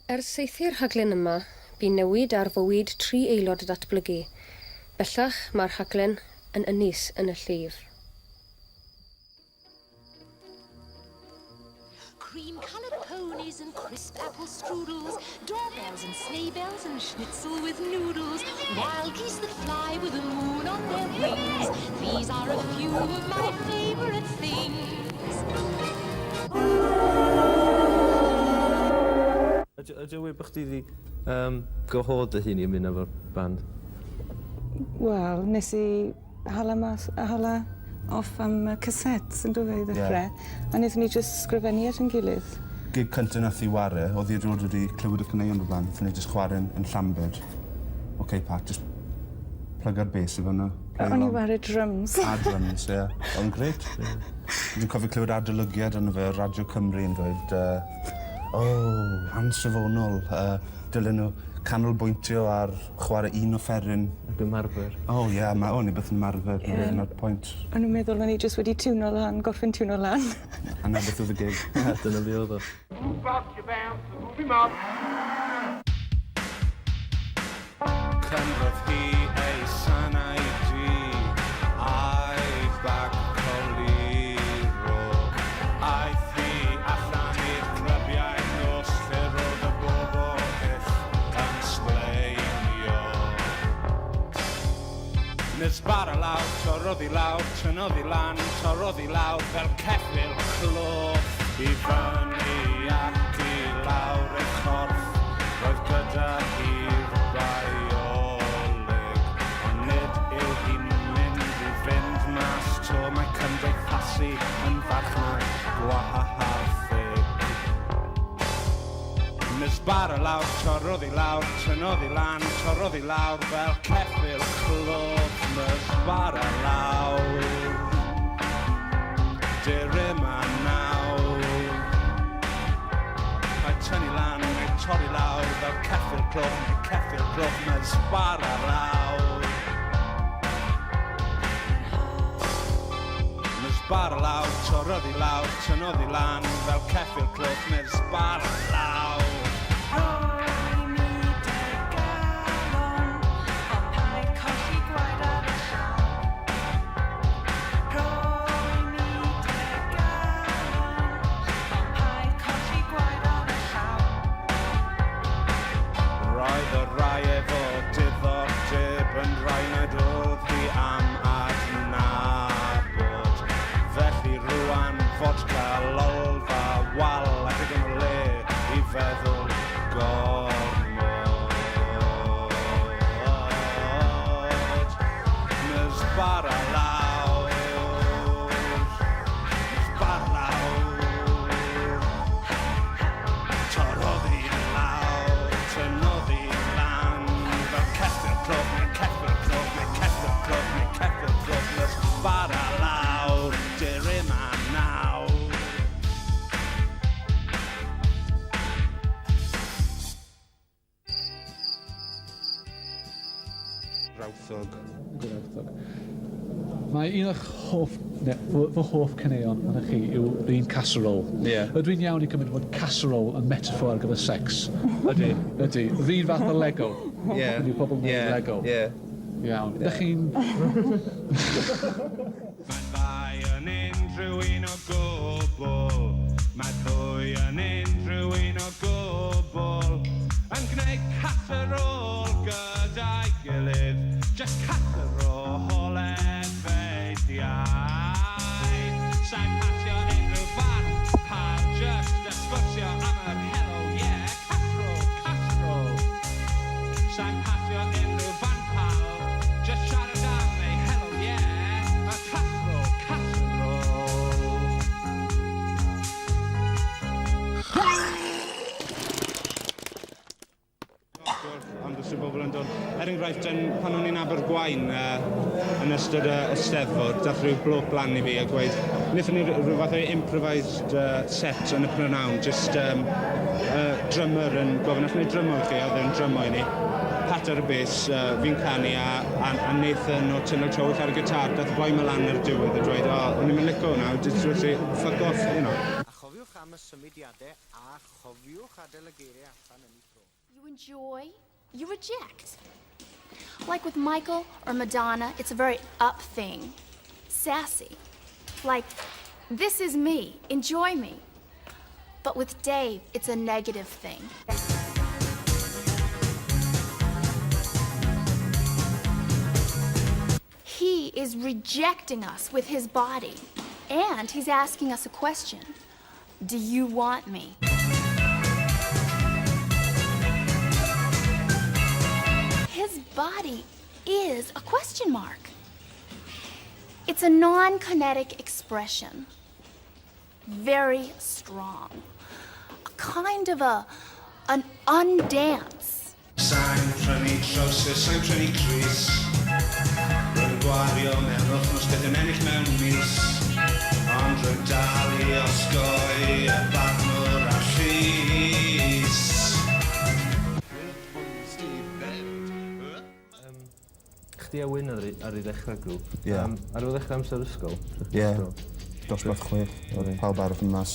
Ers saethu'r rhaglen yma, bu newid ar fywyd tri aelod Datblygu. Bellach, mae'r rhaglen yn ynys yn y llif. Cream-coloured ponies and crisp apple strudels, doorbells and sleigh bells and schnitzel with noodles, wild geese that fly with the moon on their wings. These are a few of my favourite things. Ydy ydy o wir bo' chdi 'di yym gwahodd dy hun i ymuno efo'r band? Wel nes i hala mas a hala off am y cassettes on'd do fe i ddechre? Ie. A nethon ni jyst sgrifennu at 'yn gilydd. Gig cynta nath i ware o'dd 'i erioed wedi clywed y caneuon o'r bla'n. Nethon ni jyst chware yn yn Llanbed. Ok Pat jyst plyga'r bass i fyn 'na. Play O'n i along. ware dryms. A dryms ie. O'dd o'n grêt. Ie. Dwi'n cofio clywed adolygiad arno fe ar Radio Cymru yn dweud yy o ansafonol yy dylen nhw canolbwyntio ar chware un offeryn. Ac ymarfer. O ie ma' o'n i byth yn ymarfer. Ie. Dyna'r pwynt. O'n nw'n meddwl o'n i jyst wedi tiwno lan gorffen tiwno lan. A 'na beth o'dd y gig. Dyna be' o'dd o. Cymrodd hi ei sanau du a'i bag coluro. Aeth hi allan i'r clybiau nos lle roedd y bobl hyll yn sgleinio. Nes bara lawr, torrodd i lawr, tynnodd i lan, torrodd i lawr fel ceffyl cloff. I fyny ac i lawr ei chorff, roedd gyda hi'r bioleg. Ond nid yw hi'n mynd i fynd mas 'to, mae cymdeithasu yn farchnad gwartheg. Nes bara lawr, torrodd i lawr, tynnodd i lan, torrodd i lawr fel ceffyl cloff. Nes bara lawr, dere 'ma nawr. Paid tynnu lan neu torri lawr fel ceffyl cloff neu ceffyl cloff, nes bara lawr. Nes bara lawr, torrodd i lawr, tynnodd i lan fel ceffyl cloff, nes bara lawr. Rhoi mi dy galon, ond paid colli gwaed ar y llaw. Rhoi mi dy galon, ond paid colli gwaed ar y llaw. Roedd y rhai efo diddordeb yn rhai nad oedd hi am adnabod. Felly rŵan fodca, lolfa, wal a digon o le i feddwl gormod. Nes bara lawr, nes bara lawr. Torrodd hi lawr, tynnodd hi lan, fel ceffyl cloff, neu ceffyl cloff, neu ceffyl cloff, neu ceffyl cloff, nes bara lawr, dere 'ma nawr. Rawthog. Gwrthog. Mae un o'ch hoff, ne, fy, fy hoff caneuon arnoch chi yw yr un Casserole. Ie. Ydw i'n iawn i cymryd bod casserole yn metaphor ar gyfer sex? Ydy. Ydy. Yr un fath o Lego. Ie. Ydy pobl yn Ie. neud Lego. Ie. Iawn. Ydych chi'n... Mae'r ddau yn unrhyw un o gwbl. Mae'r ddwy yn unrhyw un o gwbl. Yn gwneud casserole gyda'i gilydd. Just casserole efeilliaid. Sa'n pasio unrhyw farn pal just a sgwrsio am yr hello yeah casserole, casserole. Sa'n pasio unrhyw fan pal just siarad am ei hello yeah a casserole, casserole. Ond os yw bobl yn dod... Er enghraifft, yn, pan o'n i'n Abergwaun uh, yn ystod y Eisteddfod, dath rhyw bloke lan i fi a gweud, wnaethon ni rhyw fath o improvised set yn y prynhawn, just drummer yn gofyn allwn ni drymo i chi, a oedd e'n drymo i ni. Pat ar y bass, fi'n canu a, a, a Nathan o Tynal Tywyll ar y gitar, dath y boi 'ma lan ar y diwedd a dweud, o, o'n i'n licio hwnna, just dweud, fuck off, you know. A chofiwch am am y symudiadau a chofiwch adael y geiriau allan yn eu tro. You enjoy, you reject. Like with Michael or Madonna, it's a very up thing. Sassy. Like, this is me, enjoy me. But with Dave, it's a negative thing. He is rejecting us with his body. And he's asking us a question Do you want me? His body is a question mark. It's a non kinetic expression. Very strong. A kind of a an undance. Sa'n prynu trowsus, sa'n prynu crys. Rwy'n gwario mewn wythnos beth yn ennill mewn mis. Ond rwy'n dal i osgoi y barnwr a'r llys. Chdi a Wyn ar ar i ddechrau grŵp. Ie. Um, ar ôl ddechrau amser ysgol? Ie. Yeah. Dosbarth chwech. Oedd pawb arall yn mas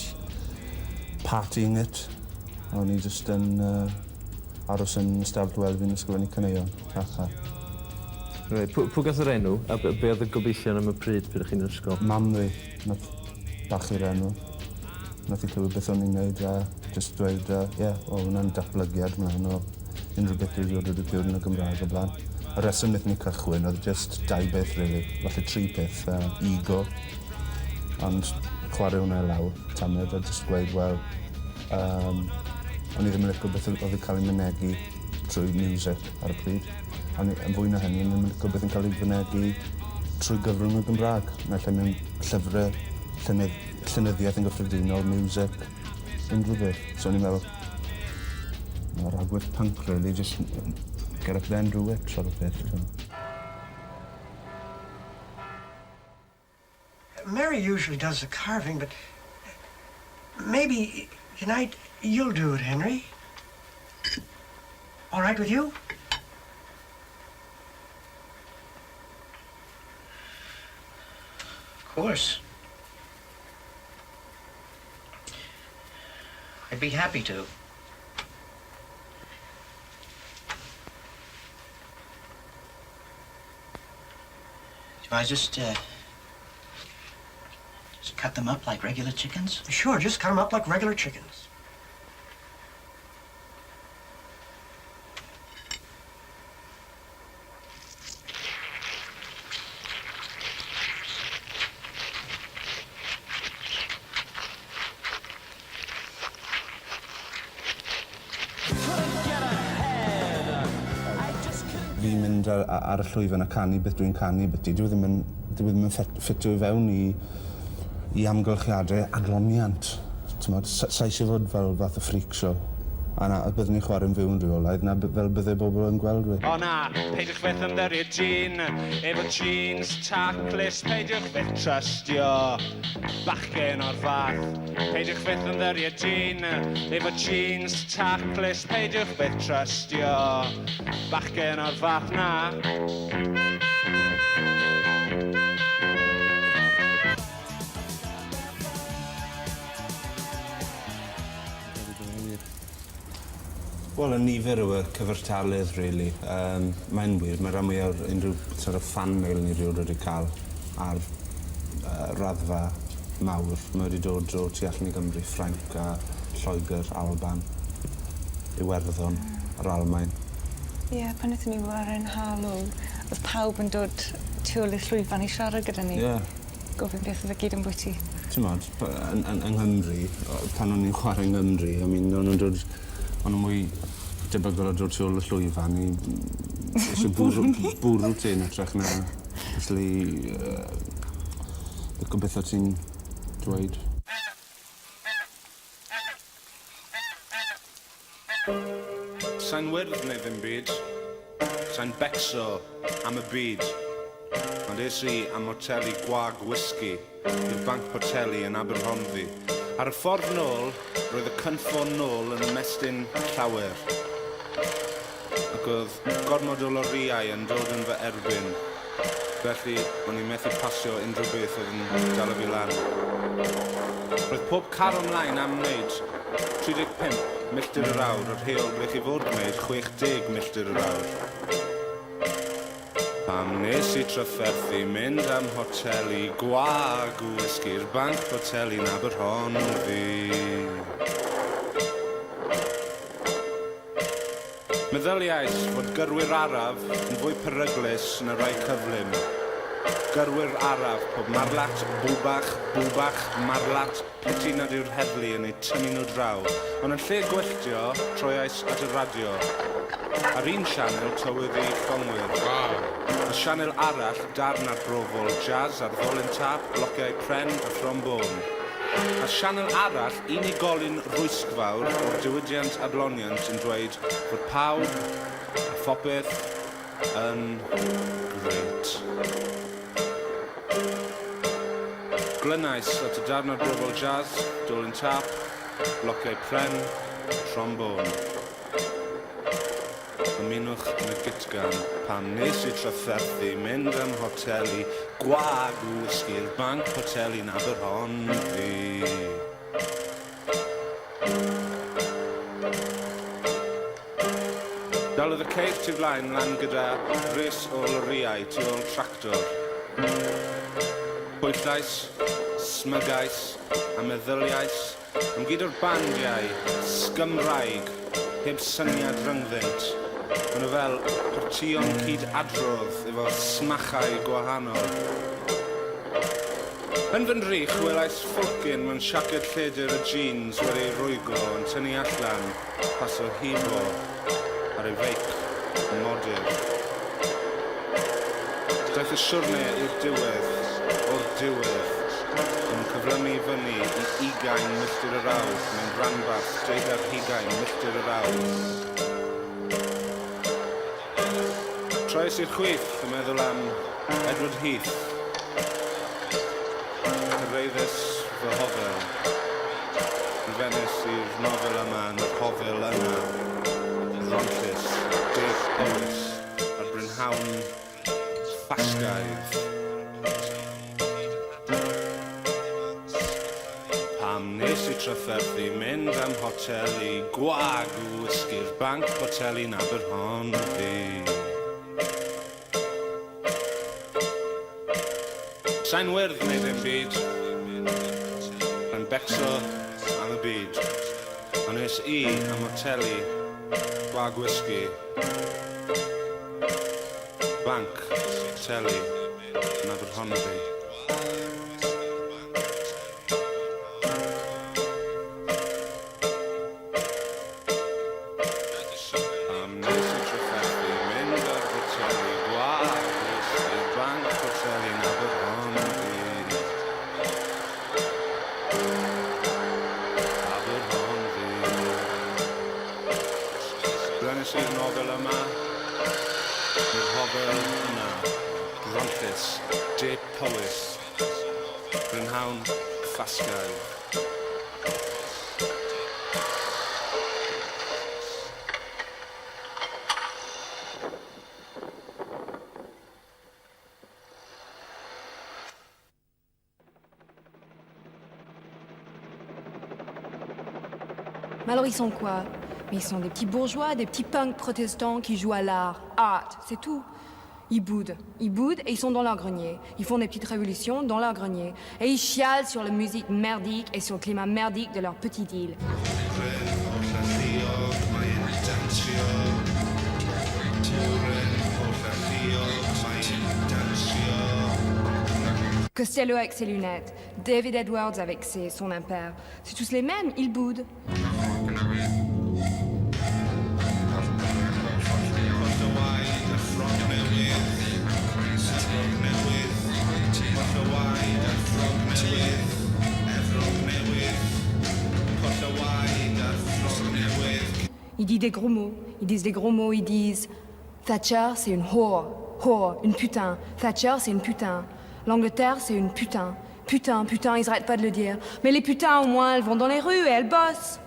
partying it. O'n i jyst yn uh, aros yn ystafell wely fi'n ysgrifennu caneuon. Ha ha. Reit, pw, pw gath yr enw a be, be oedd y gobeithion am y pryd pryd o'ch chi'n ysgol? Mam fi, nath bachu'r enw. Nath i clywed beth o'n i'n neud a jyst dweud, ie, uh, yeah, o, hwnna'n datblygiad mlaen o unrhyw beth dwi wedi dod i yn y Gymraeg o blaen. Y reswm wnaethon ni cychwyn oedd jyst dau beth, really. Falle tri peth, ego, ond chwarae hwnna i lawr, tamed, a jyst gweud, wel, um, o'n i ddim yn licio beth oedd yn cael ei mynegi trwy music ar y pryd. A yn fwy na hynny, o'n i ddim yn licio beth yn cael ei fynegi trwy gyfrwng y Gymraeg. Naill ai mewn llyfrau, llenyd, llenyddiaeth yn gyffredinol, music, unrhyw beth. So o'n i'n meddwl, mae'r agwedd punk really, just get up there and do it, sort of beth. Mary usually does the carving, but maybe tonight you'll do it, Henry. All right with you? Of course. I'd be happy to. Do I just, uh, just cut them up like regular chickens? Sure, just cut them up like regular chickens. Fi'n mynd ar, ar y llwyfan a canu beth dwi'n canu beth Dwi ddim yn, dwi ddim yn ffitio i fewn i, i amgylchiadau adloniant. T'mod, sa sa isie fod fel fath o freak show. A na, byddwn ni'n chwarae'n fyw yn rheolaidd, na fel bydde bobl yn gweld fi. O na, peidiwch fyth ymddiried dyn efo jeans taclus, peidiwch fyth trystio bachgen o'r fath. Peidiwch fyth ymddiried dyn efo jeans taclus, peidiwch fyth trystio bachgen o'r fath na. Wel, y nifer yw y cyfartaledd, really. Um, mae'n wir, mae rhan mwyaf o'r unrhyw sort of fan mail ni rioed wedi cael ar raddfa mawr. Mae wedi dod o tu allan i Gymru, Ffrainc a Lloegr, Alban, Iwerddon, yr Almaen. Ie, yeah, pan wnaethon ni warae'n Harlow, oedd pawb yn dod tu ôl i'r llwyfan i siarad gyda ni. Ie. Yeah. Gofyn beth oedd y gyd yn bwyty. Ti'n modd, yn, yn, yng Nghymru, pan o'n i'n chwarae yng Nghymru, I mean, o'n nhw'n dod, o'n nhw'n mwy debygol o dod tu ôl y llwyfan i eisiau bwrw, bwrw ti yn hytrach na actually licio beth o ti'n dweud. Sa'n wyrdd neu ddim byd. Sa'n becso am y byd. Ond es i am moteli gwag whisky i'r banc poteli yn Aberhonddu. Ar y ffordd nôl, roedd y cynffon nôl yn ymestyn llawer. Ac oedd gormod o lorïau yn dod yn fy erbyn. Felly, o'n i'n methu pasio unrhyw beth oedd yn dala fi lan. Roedd pob car o 'mlaen am wneud 35 milltir yr awr ar heol ble chi fod gwneud 60 milltir yr awr. Pam nes i trafferthu mynd am hoteli gwag whisky'r banc poteli'n Aberhonddu? Meddyliais fod gyrwyr araf yn fwy peryglus na rai cyflym. Gyrwyr araf, pob marlat, bwbach, bwbach, marlat, piti nad yw'r heddlu yn eu tynnu nhw draw. Ond yn lle gwylltio, troiais at y radio. Ar un sianel tywydd i llongwyr. Ar sianel arall, darn arbrofol jazz ar ddolen tâp, blociau pren a thrombôn. Ar sianel arall, unigolyn rwysgfawr o'r diwydiant adloniant yn dweud fod pawb a phopeth yn grêt. Glynais at y darn arbrofol jazz, dolen tâp, blociau pren, trombôn. Ymunwch yn y gytgan pan nes i trafferthu mynd am hoteli gwag whisky'r banc poteli'n Aberhonddu. Dalodd y ceir tu flaen lan gyda rhes o lorïau tu ôl tractor. Pwyllais, smygais a meddyliais am gyd o'r bandiau sgymraeg heb syniad rhyngddynt. Maen nhw fel partïon cyd-adrodd efo smachau gwahanol. Yn fy nrych, welais ffwlcyn mewn siaced lledr a jeans wedi ei rwygo yn tynnu allan paso hibo ar ei feic modur. Daeth y siwrne i'r diwedd, o'r diwedd, yn cyflymu i fyny i ugain milltir yr awr mewn rhanbarth deuddeg hugain milltir yr awr. Troais i'r chwith yn meddwl am Edward Heath. Cyrhaeddais fy hofel. Ymddengys i'r nofel yma yn yr hofel yna, Bronllys, De Powys, ar brynhawn ffasgaidd. Pam nes i trafferthu mynd am hoteli gwag whisky'r banc poteli'n Aberhonddu? Sa'n wyrdd neu ddim byd. Rha'n becso am y byd. Ond es i am hoteli gwag whisky. Banc, teli, yn Aberhonddu. Am nes i trafferthu mynd ar boteli gwag i'r banc poteli'n Aberhonddu. Aberhonddu. Brynes i'r nofel yma, i'r hofel yna, Bronllys, De Powys, Brynhawn Ffasgaidd. Mais alors ils sont quoi? Mais ils sont des petits bourgeois, des petits punks protestants qui jouent à l'art. Art, c'est tout. Ils boudent. Ils boudent et ils sont dans leur grenier. Ils font des petites révolutions dans leur grenier. Et ils chialent sur la musique merdique et sur le climat merdique de leur petite île. Costello avec ses lunettes, David Edwards avec ses, son impair. C'est tous les mêmes, ils boudent. Ils disent des gros mots, ils disent des gros mots, ils disent Thatcher, c'est une whore, whore, une putain. Thatcher, c'est une putain. L'Angleterre, c'est une putain. Putain, putain, ils arrêtent pas de le dire. Mais les putains, au moins, elles vont dans les rues et elles bossent.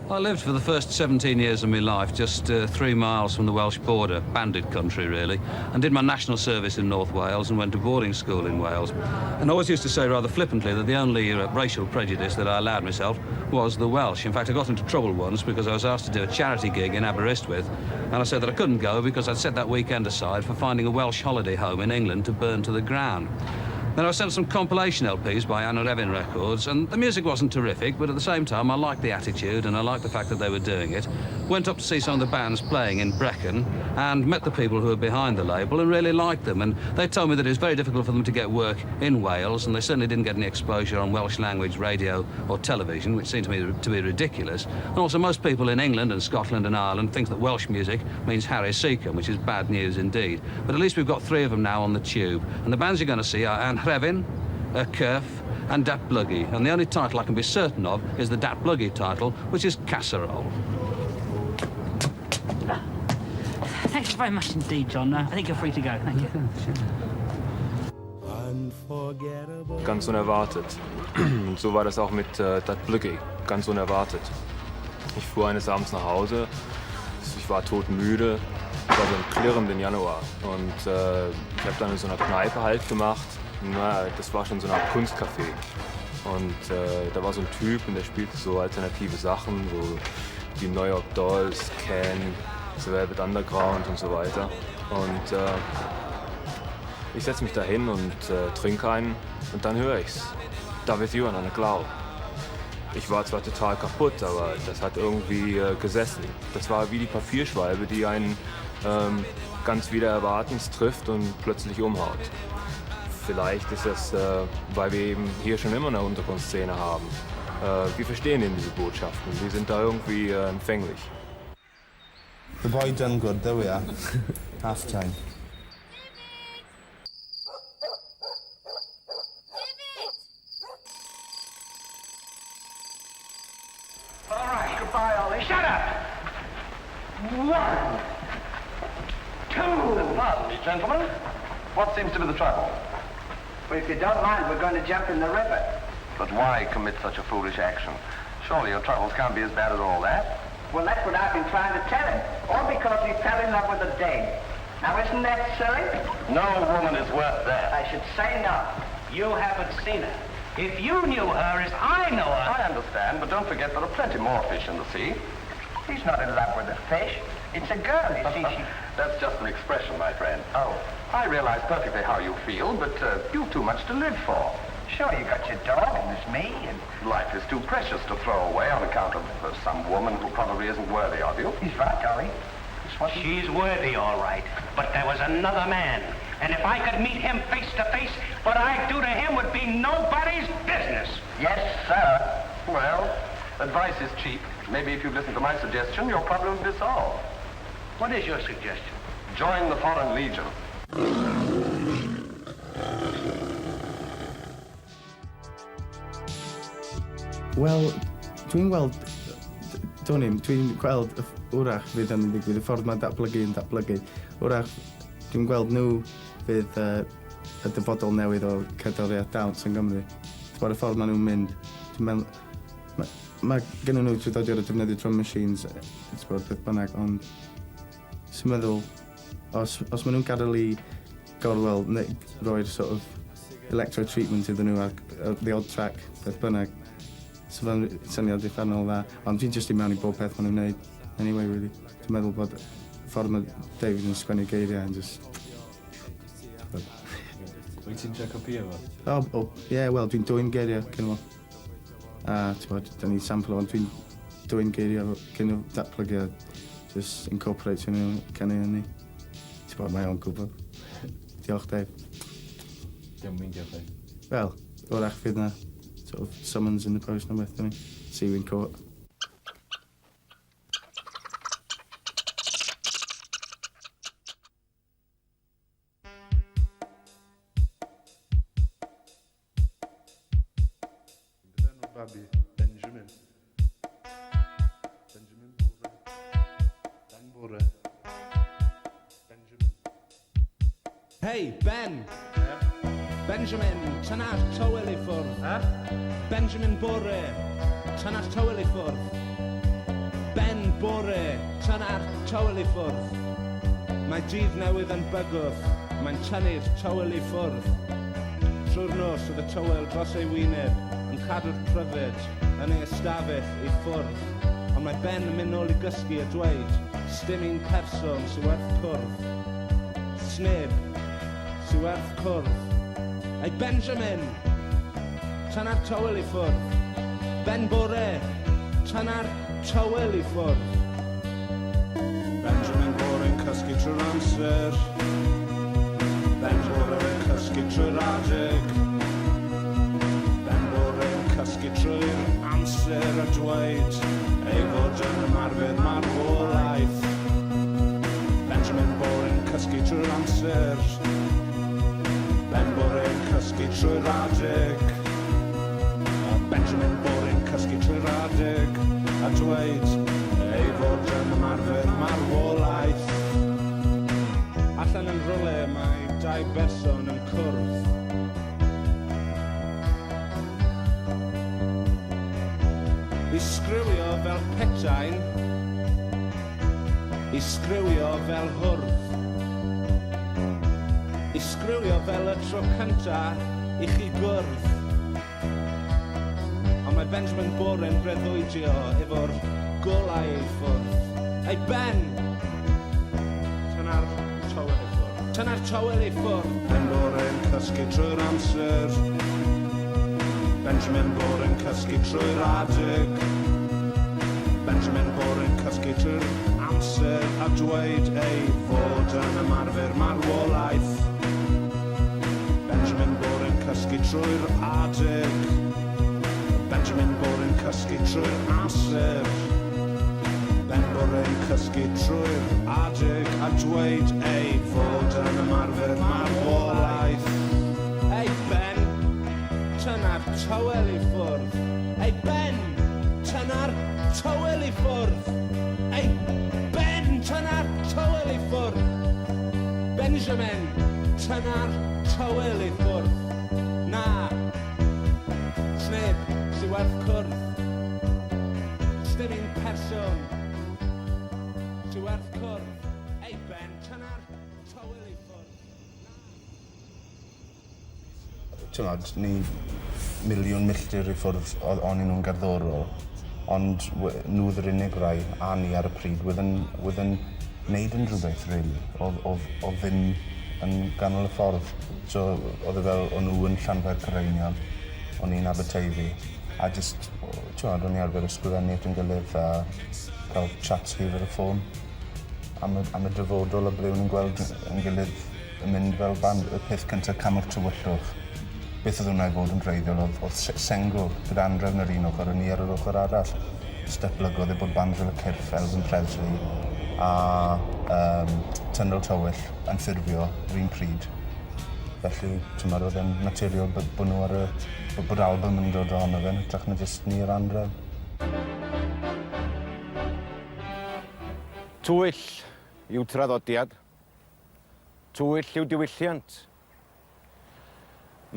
I lived for the first 17 years of my life just 3 miles from the Welsh border, bandit country really, and did my national service in North Wales and went to boarding school in Wales. And always used to say rather flippantly that the only racial prejudice that I allowed myself was the Welsh. In fact, I got into trouble once because I was asked to do a charity gig in Aberystwyth, and I said that I couldn't go because I'd set that weekend aside for finding a Welsh holiday home in England to burn to the ground. Then I was sent some compilation LPs by Aneurin Records, and the music wasn't terrific, but at the same time, I liked the attitude and I liked the fact that they were doing it. Went up to see some of the bands playing in Brecon and met the people who were behind the label and really liked them. And they told me that it was very difficult for them to get work in Wales, and they certainly didn't get any exposure on Welsh language radio or television, which seemed to me to be ridiculous. And also, most people in England and Scotland and Ireland think that Welsh music means Harry Secombe, which is bad news indeed. But at least we've got three of them now on the tube. And the bands you're going to see are Anhrefn, Y Cyrff, and Datblygu. And the only title I can be certain of is the Datblygu title, which is Casserole. Thanks very much indeed, John. I think you're free to go. Thank you. Ganz unerwartet. Und so war das auch mit Datblygu, ganz unerwartet. Ich fuhr eines Abends nach Hause, ich war todmüde, es war so ein klirrenden Januar. Und ich habe dann in so einer Kneipe Halt gemacht. Na, das war schon so eine Art Kunstcafé. Und da war so ein Typ und der spielte so alternative Sachen, so die New York Dolls, Can, The Velvet Underground und so weiter. Und ich setze mich da hin und trinke einen und dann höre ich's. Dafydd Iwan yn Y Glaw. Ich war zwar total kaputt, aber das hat irgendwie gesessen. Das war wie die Papierschwalbe, die einen ganz wider Erwartens trifft und plötzlich umhaut. Vielleicht ist das, weil wir eben hier schon immer eine Untergrundszene haben. Wir verstehen eben diese Botschaften, wir sind da irgendwie empfänglich. The boy done good, there we are. Half time. All right, goodbye, Ollie. Shut up! One, two. Pardon me, gentlemen. What seems to be the trouble? Well, if you don't mind, we're going to jump in the river. But why commit such a foolish action? Surely your troubles can't be as bad as all that. Well, that's what I've been trying to tell him. All because he fell in love with a dame. Now, isn't that silly? No woman is worth that. I should say not. You haven't seen her. If you knew her as I know her. I understand, but don't forget there are plenty more fish in the sea. He's not in love with a fish. It's a girl, you see. She... That's just an expression, my friend. Oh. I realize perfectly how you feel, but you've too much to live for. Sure, you got your dog, and there's me, and... Life is too precious to throw away on account of some woman who probably isn't worthy of you. He's right, Ollie. She's worthy, all right. But there was another man. And if I could meet him face to face, what I'd do to him would be nobody's business. Yes, sir. Well, advice is cheap. Maybe if you'd listen to my suggestion, your problem would be solved. What is your suggestion? Join the Foreign Legion. Wel, dwi'n gweld, do'n i'm, dwi'n gweld wrach fydd yn ddigwydd, y ffordd mae Datblygu yn datblygu. Wrach, dwi'n gweld nhw fydd y dyfodol newydd o cerddoriaeth dawns yn Gymru. Ti'n y ffordd maen nhw'n mynd, dwi'n meddwl, mae gen nhw traddodiad o defnyddio drum machines, ti'n bod, beth bynnag, ond sy'n meddwl, os maen nhw'n gadael i Gorwel neu roi'r sort of electro treatment iddyn nhw ar the odd track, beth bynnag, so fe'n syniad uffernol dda. Ond dwi'n just i mewn i bob peth maen nhw'n neud. Anyway, really. Dwi'n meddwl bod y ffordd mae David yn sgwennu geiriau yn just... Wyt ti'n trio copio fo? Oh, yeah, wel, dwi'n dwyn geiriau cyn fo. A, ti'n bod, da ni sample ond dwi'n dwyn geiriau cyn o Datblygu a just incorporate nhw caneuon ni. Ti'n bod, mae o'n gwybod. Diolch, Dave. Dim mynd diolch, Dave. Wel, wrach fydd na sort of summons in the post neu beth, ni. See you in court. Babi, Benjamin. Benjamin Bore. Ben Bore. Benjamin. Hey, Ben! Benjamin, tynna'r tywel i ffwrdd. Huh? Benjamin Bore, tynna'r tywel i ffwrdd. Bore, tynna'r tywel i ffwrdd. Mae dydd newydd yn bygwth, mae'n tynnu'r tywel i ffwrdd. Trwy'r nos oedd y tywel dros ei wyneb yn cadw'r pryfed yn ei ystafell i ffwrdd. Ond mae Ben yn mynd nôl i gysgu a dweud, 'sdim un person sy werth cwrdd. Sneb sy werth cwrdd. Ei Benjamin! Tynna'r tywel i ffwrdd. Ben Bore! Tynna'r tywel i ffwrdd. Benjamin Bore'n cysgu trwy'r amser. Ben Bore'n cysgu trwy'r adeg. Ben Bore'n cysgu trwy'r amser a dweud ei fod yn ymarfer marwolaeth. Benjamin Bore'n cysgu trwy'r amser. Ben Bore'n cysgu trwy'r adeg. A Benjamin Bore'n cysgu trwy'r adeg a dweud ei fod yn ymarfer marwolaeth. Allan yn rhywle mae dau berson yn cwrdd. I sgriwio fel petain, i sgriwio fel hwrdd. I sgriwio fel y tro cynta i chi gwrdd. Ond mae Benjamin Bore'n breuddwydio efo'r golau i ffwrdd. Ei Ben! Tynna'r tywel i ffwrdd. Tynna'r tywel i ffwrdd! Ben Bore'n cysgu trwy'r amser. Benjamin Bore'n cysgu trwy'r adeg. Benjamin Bore'n cysgu trwy'r amser a dweud ei fod yn ymarfer marwolaeth. Benjamin Bore'n cysgu trwy'r adeg. Benjamin Bore'n cysgu trwy'r amser. Ben Bore'n cysgu trwy'r adeg a dweud ei fod yn ymarfer marwolaeth. Ei Ben, tynna'r tywel i ffwrdd. Ei Ben, tynna'r tywel i ffwrdd. Ei Ben, tynna'r tywel i ffwrdd. Benjamin, tynna'r tywel i ffwrdd. Na, sneb sy werth cwrdd. Sdim un person sy werth cwrdd. Ei Ben, tynna'r tywel i ffwrdd. T'mod, ni miliwn milltir i ffwrdd o'n nhw'n gerddorol, ond nhw oedd yr unig rai, a ni ar y pryd, wedd yn, wedd yn neud unrhyw beth, really. Oedd ddim yn ganol y ffordd. So, oedd e fel, o'n nhw yn Llanfair Caereinion, o'n i'n Aberteifi, a just, t'mod, o'n i arfer ysgrifennu at ein gilydd a cael chats hir ar y ffôn am y dyfodol a ble o'n nhw'n gweld yn gilydd yn mynd fel band. Y peth cyntaf, Cam o'r Tywyllwch, beth oedd hwnna i fod yn wreiddiol oedd sengl gyda Anhrefn ar un ochr a ni ar yr ochr arall. Jyst datblygodd e bod band fel y Cyrff, Elfyn Presley a Tynwyl Tywyll yn ffurfio yr un pryd. Felly, t'mod, oedd e'n naturiol bod nhw ar y... bod album yn dod ohono fe yn hytrach na jyst ni yr Anhrefn. Twyll yw traddodiad. Twyll yw diwylliant.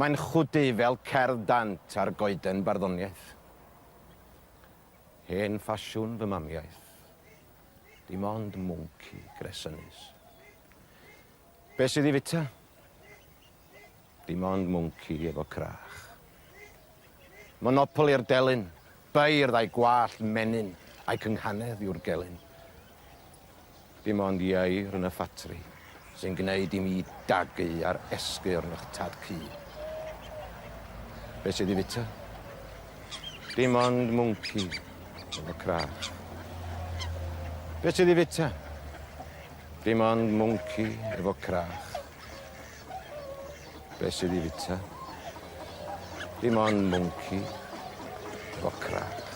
Mae'n chwdu fel cerdd dant ar goeden barddoniaeth. Hen ffasiwn fy mamiaith. Dim ond mwnci gresynus. Be sydd i fita? Dim ond mwnci efo crach. Monopoli'r delyn, beirdd a'i gwallt menyn, a'i cynghanedd yw'r gelyn. Dim ond ieir yn y ffatri sy'n gwneud i mi dagu ar esgyrn 'ych tad cu. Be sydd i fita? Dim ond mwnci efo crach. Be sydd i fita? Dim ond mwnci efo crach. Be sydd i fita? Dim ond mwnci efo crach.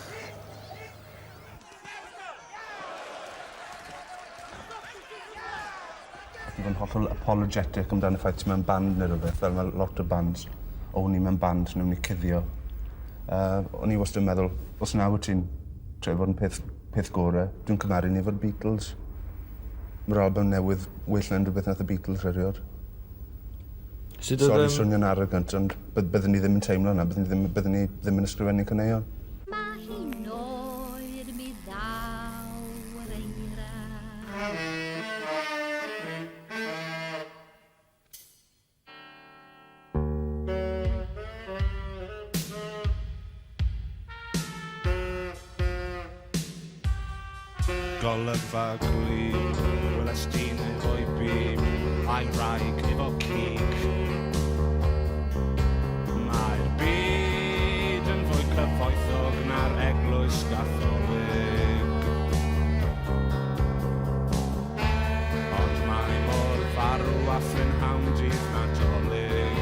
I fod yn hollol apologetic amdano ffaith ti mewn band neu rhywbeth, fel mae lot o bands, o, ni mewn band, newn ni cuddio. O'n i wastad yn meddwl, os na wyt ti'n trio fod yn peth gore, dwi'n cymharu ni efo'r Beatles. Mae'r album newydd well na unrhyw beth nath y Beatles erioed. Sut oedd, Sori swnio'n arrogant, ond byddwn ni ddim yn teimlo yna, byddwn ni ddim yn ysgrifennu caneuon. Mae hi'n oer mi ddaw Golygfa gwlyb, weles dyn efo'i bib, a'i wraig efo cig. Mae'r byd yn fwy cyfoethog na'r eglwys Gatholig. Ond mae mor farw a phrynhawn dydd Nadolig.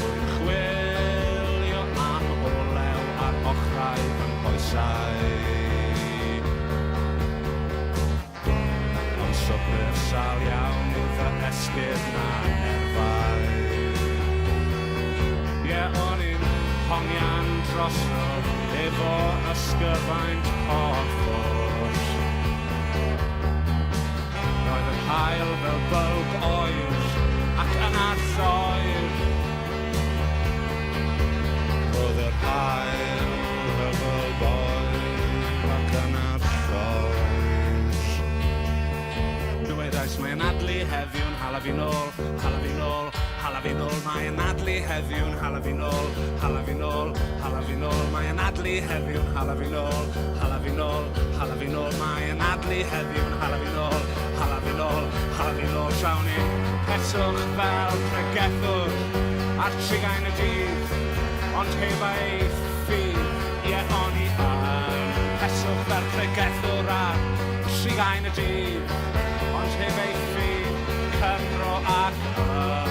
Rwy'n chwilio am olew ar ochrau fy nghoesau. Ond swper sâl iawn yw fy esgyrn a nerfau. Ie, o'n i'n hongian drosodd efo ysgyfaint porffor. Roedd yr haul fel bylb oer ac yna lloer. Roedd yr haul fel bylb oer ac yna lloer. Dywedais mae anadlu heddiw'n hala fi nôl, hala fi nôl, hala fi nôl. Mae anadlu heddiw'n hala fi nôl, hala fi nôl, hala fi nôl. Mae anadlu heddiw'n hala fi nôl, hala fi nôl, hala fi nôl. Mae anadlu heddiw'n hala fi nôl, hala fi nôl, hala fi nôl. Trawn i'n peswch fel pregethwr ar trigain y dydd, ond heb ei ffydd, ie o'n i yn peswch fel pregethwr ar trigain y dydd, ond heb ei ffydd, Cymro ac yfwr,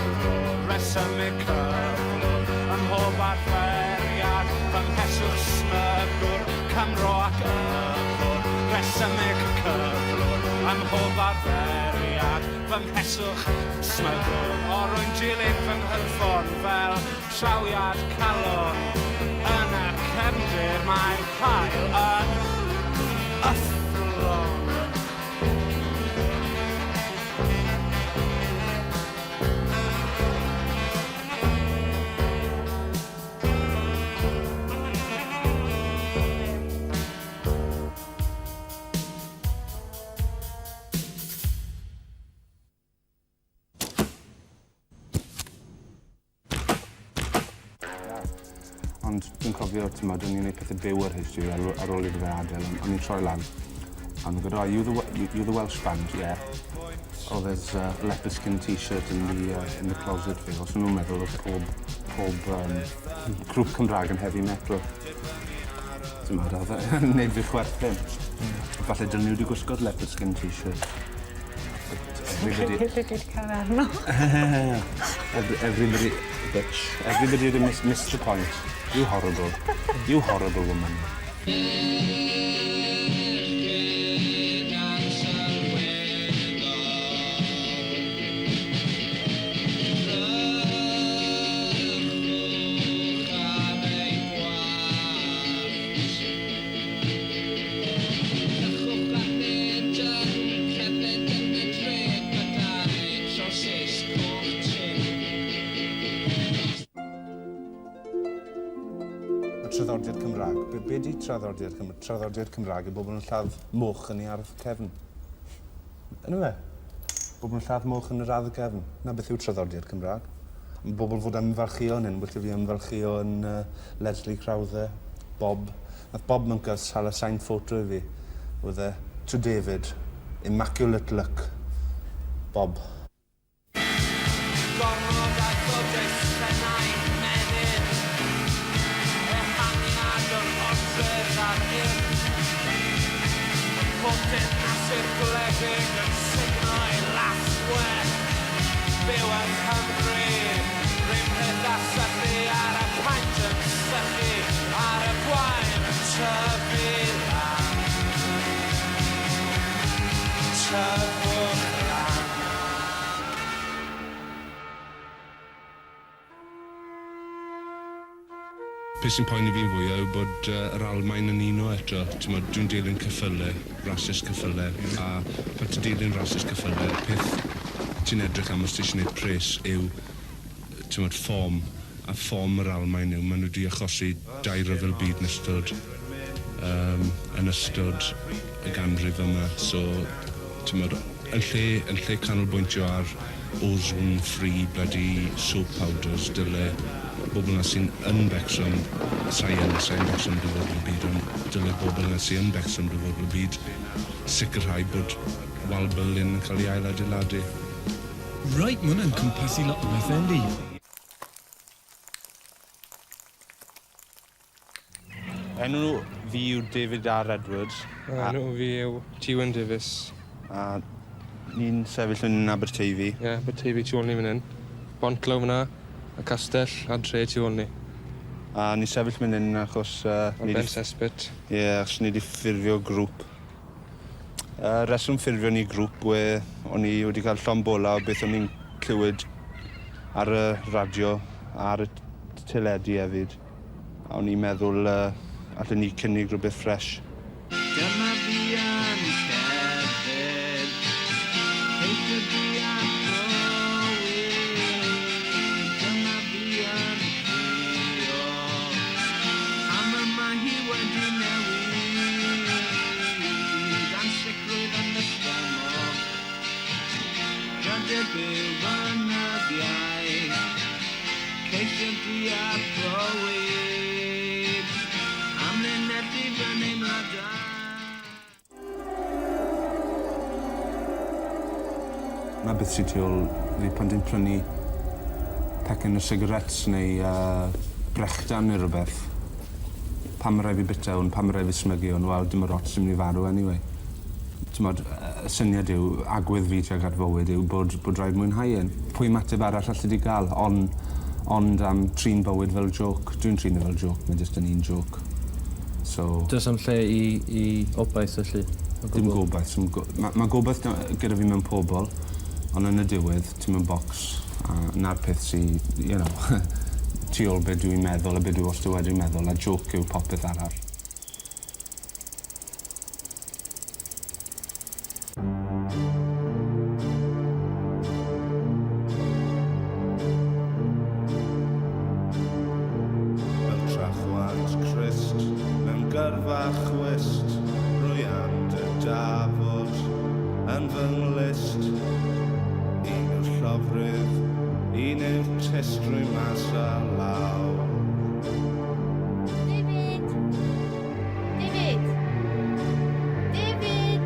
resymig cyflwr, ym mhob arferiad, fy ngheswch smygwr, Cymro ac yfwr, resymig cyflwr, ym mhob arferiad, fy ngheswch smygwr. O, rwy'n dilyn fy nghynffon fel trawiad calon, yn y cefndir mae'r haul yn yfflon. Ond dwi'n cofio, t'mod, o'n i'n neud pethe byw ar HTV ar ôl, ar ôl iddo fe adael, o'n i'n troi lan. A nhw'n gweud, oh, you the Welsh band? Yeah. Oh, there's a leopard skin t-shirt in the closet for you. Os nhw'n meddwl oedd pob grŵp Cymraeg yn heavy metal. T'mod, oedd e'n neud fi chwerthin. Falle dylen nhw wedi gwisgo'r leopard skin t-shirt. But everybody... Credu dwi wedi cael arno. Everybody, bitch, everybody had missed the point. You horrible. You horrible woman. Y traddodiad Cymraeg. Be di traddodiad Cymraeg? Traddodiad Cymraeg yw bobl yn lladd moch yn ei ardd cefn. Yna fe? Bobl yn lladd moch yn yr ardd gefn. Na beth yw traddodiad Cymraeg. Mae bobl fod ymfalchio yn hyn. Well fi ymfalchio yn Leslie Crowther, Bob. Nath Bob Mwnca's hala signed photo i fi. Oedd e, to David, immaculate look. Bob. Gormod a godesennau menyn, ehangiad yr odredd a'r urdd. Pob dinasydd gwledig yn sugno ei laswellt. Byw yng Nghymru, rhywun peth â syllu ar y paent yn sychu, ar y gwair yn tyfu lan. Tyfwch lan. Beth sy'n poeni fi'n fwyaf yw bod yr Almaen yn uno eto. T'mod, dwi'n dilyn ceffyle, rasys ceffyle, a pan ti'n dilyn rasys ceffyle, peth ti'n edrych am os ti eisiau gwneud pres yw, t'mod, form. A form yr Almaen yw, maen nhw wedi achosi dau ryfel byd yn ystod y ganrif yma. So, t'mod, yn lle canolbwyntio ar ozone free bloody soap powders, dyle Bobl 'na sy'n yn becso am sai yn, sai'n becso am dyfodol y byd, ond dyle bobl 'na sy yn becso am dyfodol y byd sicrhau bod wal Berlin yn cael ei ailadeiladu. Reit, ma' hwnna'n cwmpasu lot o bethe yndi? Enw fi yw David R Edwards. A enw fi yw Tewan Davies. A ni'n sefyll yn Aberteifi. Ie, Aberteifi tu ôl ni fan 'yn. Bont lawr fan 'na, y castell a'r dre tu ôl ni. A ni'n sefyll fan 'yn achos yy... Ar ben cesspit. Ie, achos ni 'di ffurfio grŵp. Y reswm ffurfio ni grŵp we o'n i wedi cael llond bola o beth o'n i'n clywed ar y radio ar y teledu hefyd. A o'n i'n meddwl yy allen ni cynnig rhywbeth ffresh. Dyma fi yn cerdded, ceisio deall bywyd. Dyma fi yn crio, am y mae hi wedi newid. Ansicrwydd yn y stumog, drydydd byw fy nyddiau, ceisio deall bywyd. Amlinellu fy neimladau. 'Na beth sy tu ôl fi pan dwi'n prynu pecyn o sigarets neu yy brechdan neu rwbeth. Pam ma' rai' fi bita 'wn, pam ma' rai' fi smygu 'wn, wel dim yr ots, dwi'n myn' i farw anyway. T'mod y syniad yw, agwedd fi tuag at fywyd yw bod bod raid mwynhau e'n. Pwy ymateb arall allet ti ga'l on- ond am trin bywyd fel jôc. Dwi'n trin e fel jôc, mae jyst yn un jôc. So... Does 'am lle i i obaith felly? O gwbwl? Dim gobaith, sim go- ma' ma' gobaith 'da gyda fi mewn pobol, ond yn y diwedd ti mewn bocs a 'na'r peth sy you know tu ôl be' dwi'n meddwl a be' dwi wastad wedi meddwl a jôc yw popeth arall. Fel trachwant Crist mewn gyrfa chwist, rwy am dy dafod yn fy nghlust. Un yw'r llofrudd, un yw'r tyst rwy mas a lawr. David! David! David!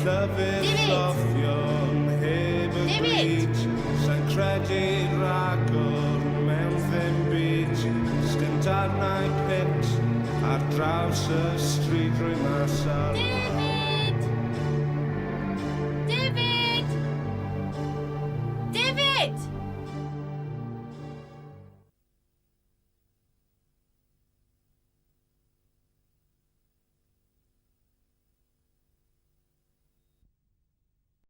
Llyfr David! lloffion heb y David! glud, Sa'n credu ragor mewn ddim byd. Sdim darnau punt ar draws y stryd rwy mas a